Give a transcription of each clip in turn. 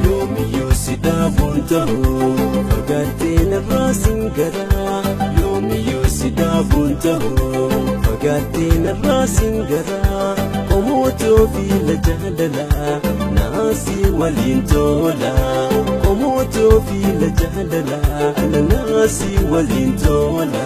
Yoomiyyuu si dhaabuun ta'uu fagaatteen irraa sin garaa. Yoomiyyuu si dhaabuun ta'uu fagaatteen irraa sin garaa. Qomootoo fi la jaalalaa naasii waliin tola. Qomootoo fi la jaalalaa naasii waliin tola.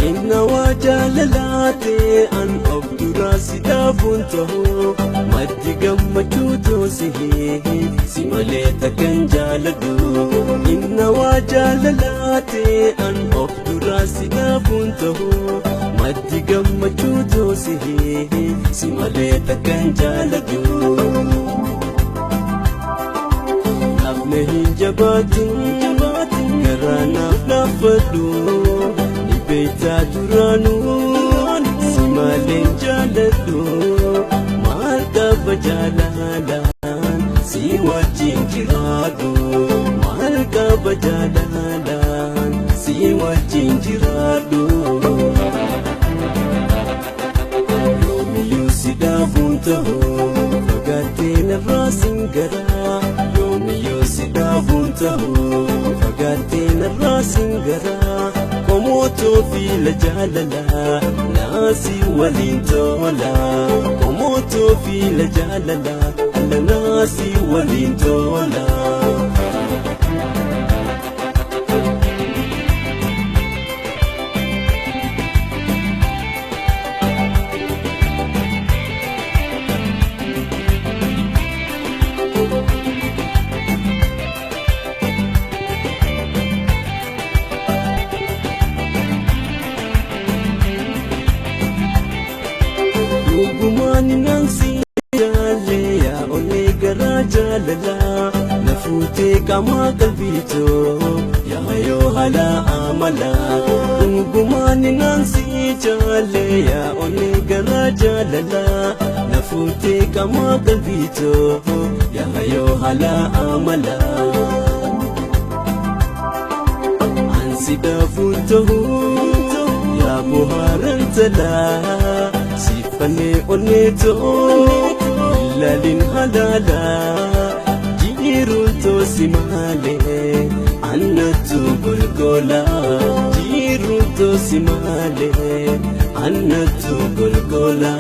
Inna waa jaalalaatee an of duraa si dhaabuun ta'uu maddi gammachuu toosihee si malee takkan jaaladhu. Inna waa jaalalaatee an of duraa si dhaabuun ta'uu maddi gammachuu toosihee si malee takkan jaaladhu. Naafna hin jabaatin garaa naaf laaffadhu. Beektaa duraanuu si maleen jaaladhu. Maal qaba jaalalaan si wajjin jiraadhu. Maal qaba jaalalaan si wajjin jiraadhu. Yoomiyyuu si dhaabuun ta'uu fagaatteen irraa sin garaa. Yoomiyyuu si dhaabuun ta'uu fagaatteen irraa sin garaa. Qomootoo fi la jaalalaa naasii waliin tola. Qomootoo fi la jaalalaa naasii waliin tola. Dhugumaan nan si jaalle yaa onnee garaa jaalalaa. Na fuutee qaamaa qalbiitoo yaa yoo haala amalaa. Dhugumaan nan si jaalle yaa onnee garaa jaalalaa. Na fuutee qaamaa qalbiitoo yaa yoo haala amalaa. Ansi dhaabuun ta'uu yaa bohaaran talaa. Siifannee onnee ta'uu ilaalin halaalaa. Jiruun toosi malee annatu golgola. Jiruun toosi malee annatu golgola.